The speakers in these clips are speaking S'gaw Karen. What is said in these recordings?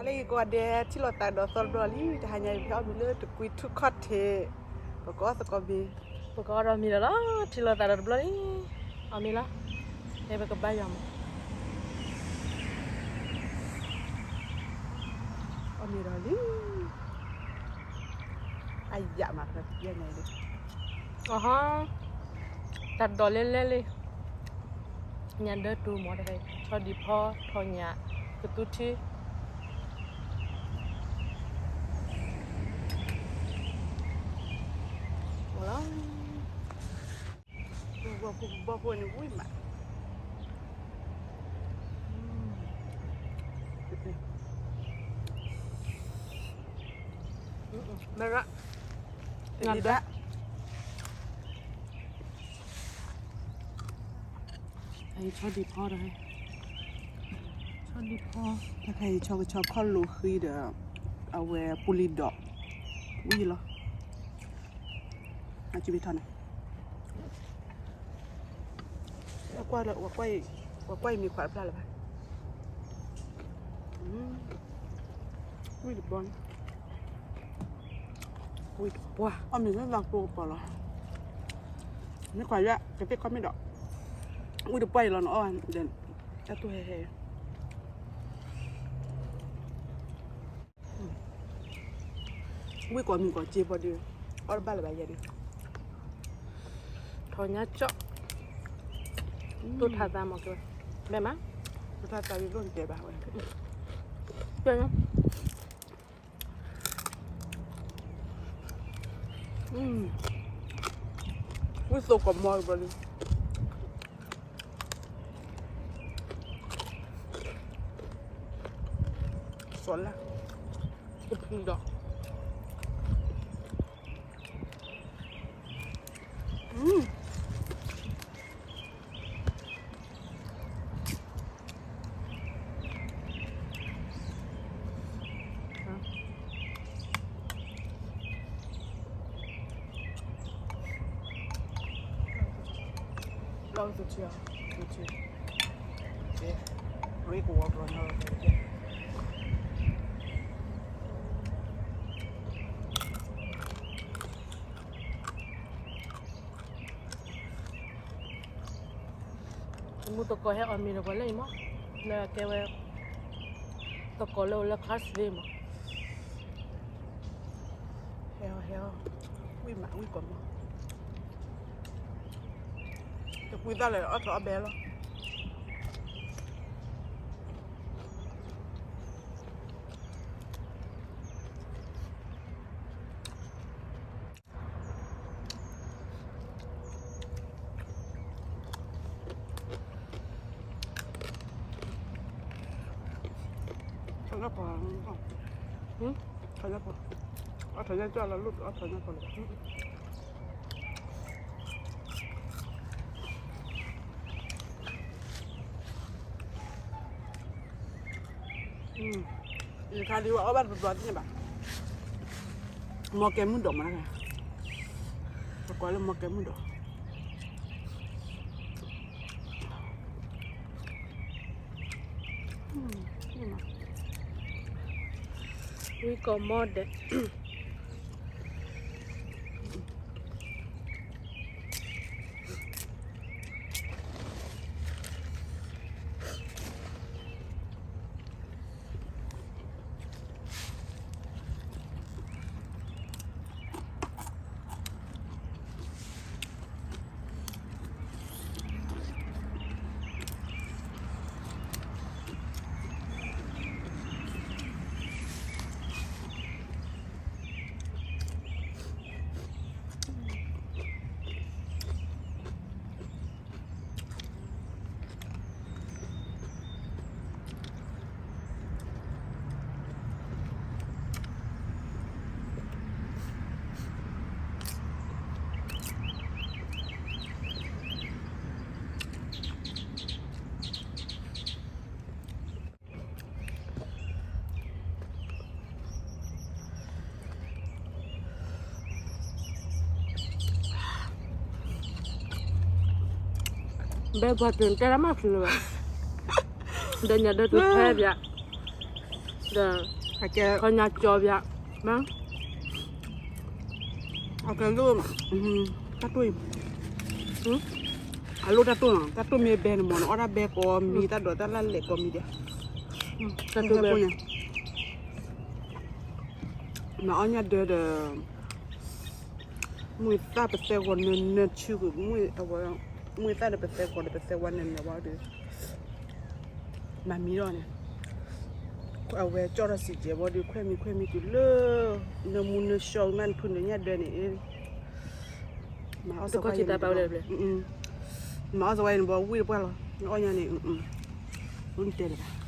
လၢယကိးဂၤဒဲး ထံၣ်လိာ်သးဒီးသီတဘျီလံ, တဟါညါယဖဲအီၣ်မ့ၤလၢတကွံထူၣ်ခီၣ်ထံး, ပကအီၣ်သကိးမ့ၤ, ပကအီၣ်ဒီးမ့ၤလီၤလီၤ, ထံၣ်လိာ်သးဒီးတဘျီလံ, အီၣ်မ့ၤလီၤ, ဖဲပကဘါယွၤမး, အီၣ်မ့ၤဒီးလံ, အယၣ်မးဖဲပကဘါယွၤန့ၣ်, အဟီ, တၢ်ဒိးလဲလဲလံ ညၣ်ဒၢတူမီၤတဖဲ ဆီဒံၣ်ဖီ ထီၣ်ညၣ် ကသူထံ လီၤ, ဘီဖိန့ၣ်ဝံၣ်မး, မရ, ညၣ်ဒၢ အံၤဆီဒံၣ်ဖီတဟဲ, ဆီဒံၣ်ဖီ, တၢ်ခဲအံၤဆီကဆီခီၣ်လိာ်ဃံဒီး အဝဲပူၤလံၤဒီး ဝံၣ်လီၤ, အစံးဘ့ၣ်ထီၣ်န့ၣ်, ဝဲကွၢ်အံၤမ့ၤခွးတဖျၢၣ်လၢၤဘၣ်, ဝံၣ်တဘီန့ၣ်, ဝံၣ်တပှၢ်, အီၣ်မ့ၤလၢသးကိးကပီၤလီၤ, မ့ၢ်ခွးယွၤကသ့ၣ်ခီၣ်မ့ၢ်ဒီး, ဝံၣ်တပှၢ်အံၤလီၤနအီၣ်, တၢ်တိၢ်ဟဲဟဲ ဝံၣ်ကိးမံၤကိးစ့ဘီဒု, အီၣ်တဘၣ်လၢၤဘၣ်ယဲဒု, ထီၣ်ညါကၠီၣ်, တိၢ်ထါသးမီၤက့ၤဝဲ, ဘဲမး, တိၢ်ထါသးဝံၤလိၣ်နတဲဘၣ်ဝဲ, ဝံၣ်သိကိးမီၤဘီဒု, စီၤလၢ, ကဖုဒီး, မူသကိးဟဲအီၣ်မ့ၤဒီးပှၤလၢအံၤမး, လၢအကဲဝဲ, သကိးလၢအိၣ်လၢ class သ့မး, ဟဲအီၣ်ဟဲအီၣ်, ဝံၣ်မးဝံၣ်ကိးမီၤ, တကွံသၣ်လၢအီၣ်ထီၣ်အီၣ်ဘဲလီၤ. ထီၣ်ညၣ်ပီၤ, ထီၣ်ညၣ်ပီၤ, အီၣ်ထီၣ်ညၣ်ကၠီၣ်လၢလိၣ်အီၣ်ထီၣ်ညၣ်ပီၤလီၤ. ယခါဒံးဝဲအီၣ်ဘၣ်တဘျီဘျီသ့ၣ်ညါဘၣ်, မီၤကဲမုၢ်ဒိးမး, ပကိးလၢမီၤကဲမုၢ်ဒိး. ဝံၣ်ကိးမီၤဒဲး. ဘဲပှၤတတဲတၢ်မၤသံလၢၤဘၣ်, ဒီးညၣ်ဒၢတဖဲပၠး, ဒီး ခီညါကၠီဘၣ်, အကဲလိၣ်, တၢ်တိၢ်အံၤ, အလိၣ်တၢ်တိၢ်နီၤ, တၢ်တိၢ်မ့ၢ်ဘဲန့ၣ်မ့ၢ်န့ၣ် အီၣ်တၢ်ဘဲကိးမံၤ တၢ်ဒိးတၢ်လၢ်လဲာ်ကိးမံၤဒီး, တၢ်တိၢ်ဘဲ, မၤအီၣ်ညၣ်ဒၢဒီး မုၢ်သၣ်ပသဲဂီၤနၢနၢဆူ, မုၢ်သၣ်ဒီးပသဲဂီၤဒီးပသဲဝါနၢနၢဝဲဒီး, မၤမံထီၣ်န့ၣ်, အဝဲကၠီၣ်ထီၣ်စံးကဲဘီဒီး ခွဲးမံခွဲးမံတုၤလၢ နၢမူနၢဆှီမးနဖုနၢညၣ်ဒၢန့ၣ်, မၤအီၣ်စဝဲ, မၤအီၣ်စဝဲန့ၣ်ဘီဝံၣ်တပှၢ်လီၤ, နအီၣ်ညါန့ၣ်, နတဲလၢၤ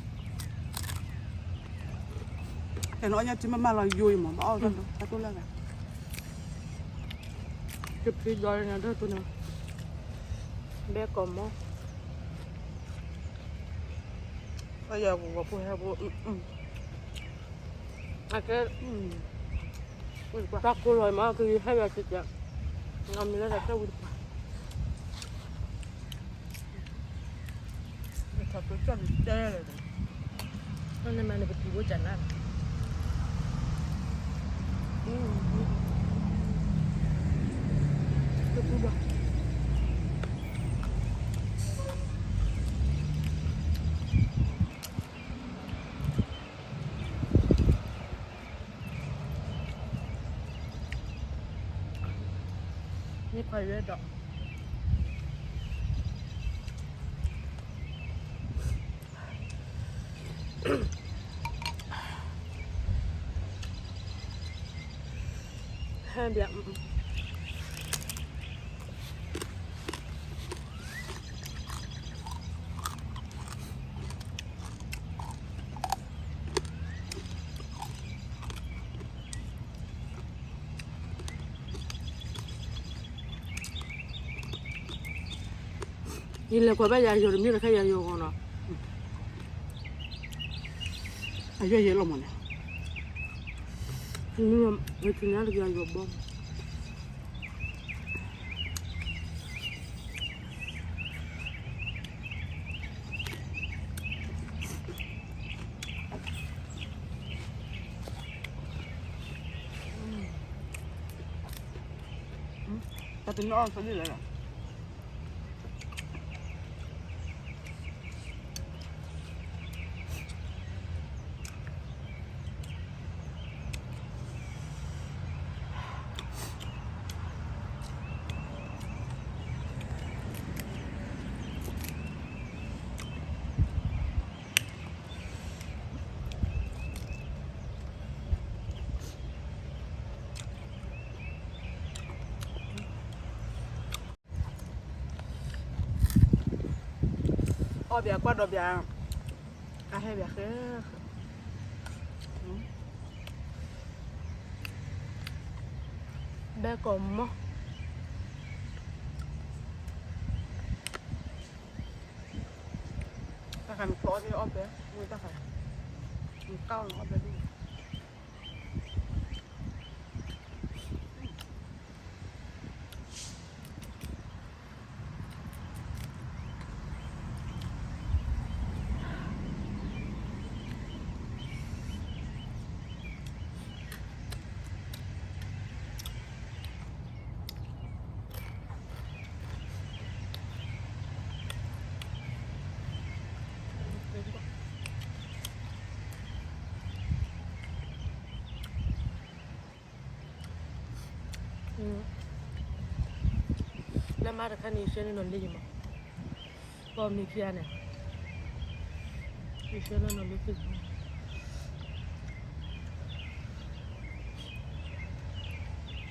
ဘၣ်, နအီၣ်ညါစုမးမးလီၤယိအံၤမး ဘၣ်အီၣ်တၢ်တိၢ်လၢ်ဂၤ တဖုဒီးနၤဒၢၣ်တိၢ်န့ၣ်, ဘဲကိးမီၢ်, အယၤပူၤပူၤဟဲပူၤ, အကဲ, တၢ်ကိၢ်လီၤမး ကဟဲယၤစံးကဲ, အမံၤလၢတၢ်ဝံၣ်တပှၢ် ထီၣ်ကၠီၣ်န့ၣ်တဲလၢၤ, နမၤန့ၣ်ပတံၤဖိကနၣ်, တပူၤဘၣ် မ့ၢ်ခွါယဲဒီး ဟဲဘၣ် ယလဲၤကွၢ်ဘၣ်ယၤယိာ်တမ့ၢ်လၢခဲယၤယိာ်ဂီၤနီၤ, အယဲၢ်ယဲၢ်လီၤမးန့ၣ်, ယထံၣ်ညါတကယၤယိာ်ဘီ တၢ်တနီၤအီၣ်သလံလဲၣ်လီၤ. အီၣ်ဘၣ်ကွၢ်ဒီးဘၣ်, အဟဲဘၣ်ဃဲ, ဘဲကိးမီၢ်, တၢ်ဃးနကျိးအီၣ်ဘဲ, တၢ်ဃး, နကၢ်အီၣ်နအီၣ်ဘဲဒၣ် လၢမါတခါန့ၣ် ယဆှၢန့ၢ်နီၢ်လံယမး, ပှၤမံၤခံဂၤန့ၣ်, ယဆှၢန့ၢ်နီၢ်လ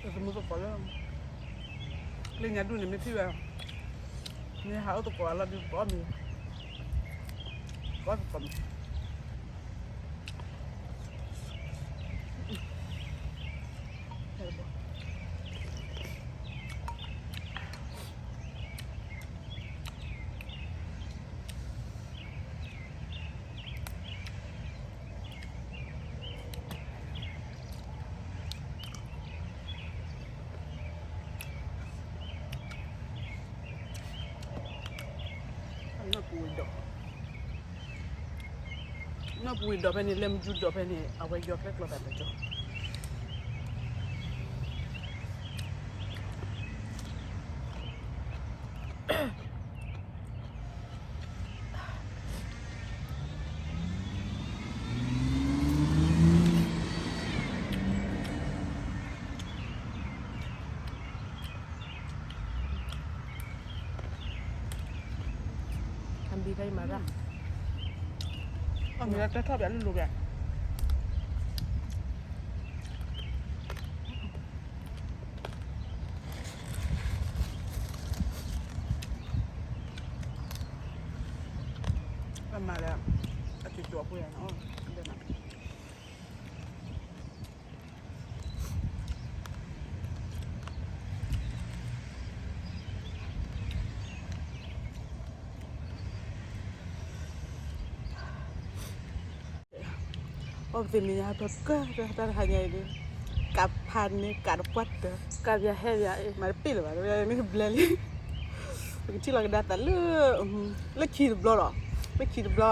ံ, သမူသကိးလၢ, လၢညါဒူၣ်န့ၣ်မ့ၢ်ထံၣ်ဝဲ, မ့ၢ်ဟးအိၣ်သကိးအလီၢ်ဒုးကအီၣ်မ့ၤ, ကအီၣ်သကိးမ့ၤ အနီၢ်ပူၤဝဲဒီး, နီၢ်ပူၤဝံၤဒီးဖဲန့ၣ် လဲၤမယူၤဒီးဖဲန့ၣ် အဝဲယီၤကျဲကျီသးတကီ အဘံတၢ်အံၤမၤရၣ်, အမ့ၢ်လၢတဲထီၣ်ပျးလိၤလိၤပျး, အမၤလၢ အကၠီၤကၠီၤဖိယၤနီၤ, အီၣ်ပသ့ၣ်မံၤညါဟဲဖၢကၢၢ် တၢ်တဟါညါအံၤဒုး, ကးဖးန့ၣ် ကးတပှၢ်တၢၢ်, ကးပယၤဟဲပယၤအံၤ မၤတပ့ၢ်လၢၤဘၣ်, မ့ၢ်ဘျဲလံ, ပကထံၣ်လီၤကဒါသးလၢ လၢခံတဘျီလီၤ, လၢခံတဘျီ,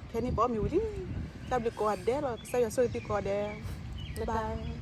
ဖဲန့ၣ်ပအီၣ်မ့ၤဝံၤလံ, တၢ်ဘျုးကိးဂၤဒဲးလီၤ, ကစၢ်ယွၤဆိၣ်ဂ့ၤသုကိးဂၤဒဲး, bye bye.